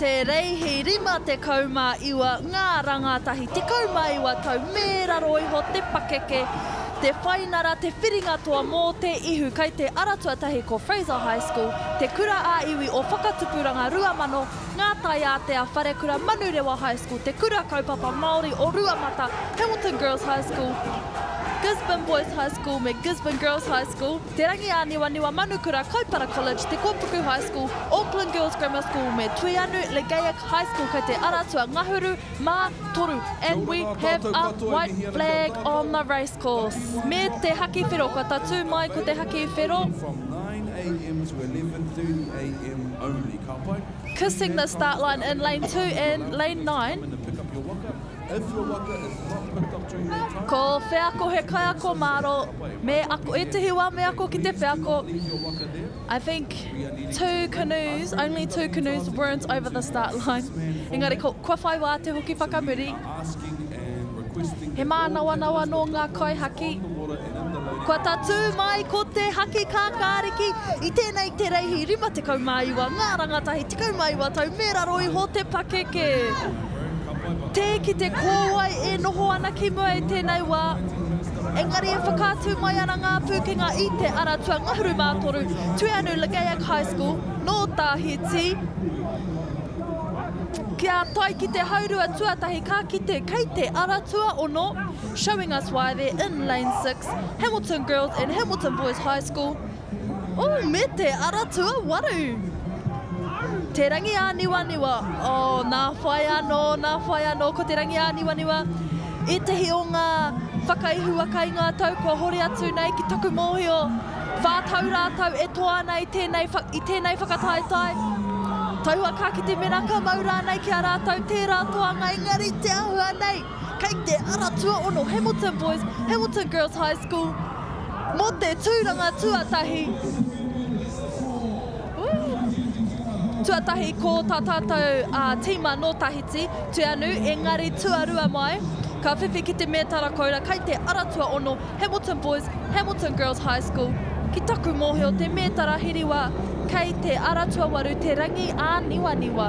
te reihi 59 ngā rangatahi 19 tau me raro iho te pakeke, te whainara, te whiringa toa mō te ihu kei te ara tuatahi ko Fraser High School, Te Kura ā-Iwi o Whakatupuranga 2000, Ngā Taiātea Wharekura Manurewa High School, Te Kura Kaupapa Māori o Ruamata, Hamilton Girls High School, Gisborne Boys High School me Gisborne Girls High School, Te Rangi Āniwaniwa Manukura Kaipara College, Te Kōpuku High School, Auckland Girls Grammar School me Tuianu Legaic High School kei te ara tuangahuru mā toru and we have a white flag on the race course. Me te haki whero, kua tatū mai ko te haki whero. Kissing the start line in lane 2 and lane 9. Ko wheako he kaiako maro, me ako, ētehi wā me ako ki te wheako. I think two canoes, only two canoes weren't over the start line. Engari ko, kua whai wā te hoki whakamuri. He mānawanawa nō ngā kaihaki. Kua tatū mai ko te haki kākāriki i tēnei te reihi 59 ngā rangatahi 19 tau me raro iho te pakeke. Tē ki te kōwai e noho ana ki mua i tēnei wā, engari e whakaatu mai ana ngā pūkenga i te ara tuangahuru mā toru, Tuianu Legaic High School, nō Tahiti. Kia tae ki te haurua tuatahi ka kite kei te ara tuaono, showing us why they're in lane 6, Hamilton Girls and Hamilton Boys High School, oh, me te ara tuawaru! Te Rangi Āniwaniwa, oh, nā whai anō, nā whai anō, ko Te Rangi Āniwaniwa, ētehi o ngā whakaihuwaka i ngā tau kua hori atu nei ki taku mōhio, tau rātou e toa ana i tēnei, i tēnei whakataetae. Taua ka kite mēnā ka mau rānei ki a rātou tērā toanga engari te āhua nei, kei te ara tuaono Hamilton Boys, Hamilton Girls High School mō te tūranga tuatahi. Tuatahi ko tā tātou tīma nō Tahiti, Tuianu, engari tuarua mai, ka whiwhi ki te mētara koura kei te ara tuaono Hamilton Boys, Hamilton Girls High School, ki taku mōhio te mētara hiriwa kei te ara tuawaru Te Rangi Āniwaniwa.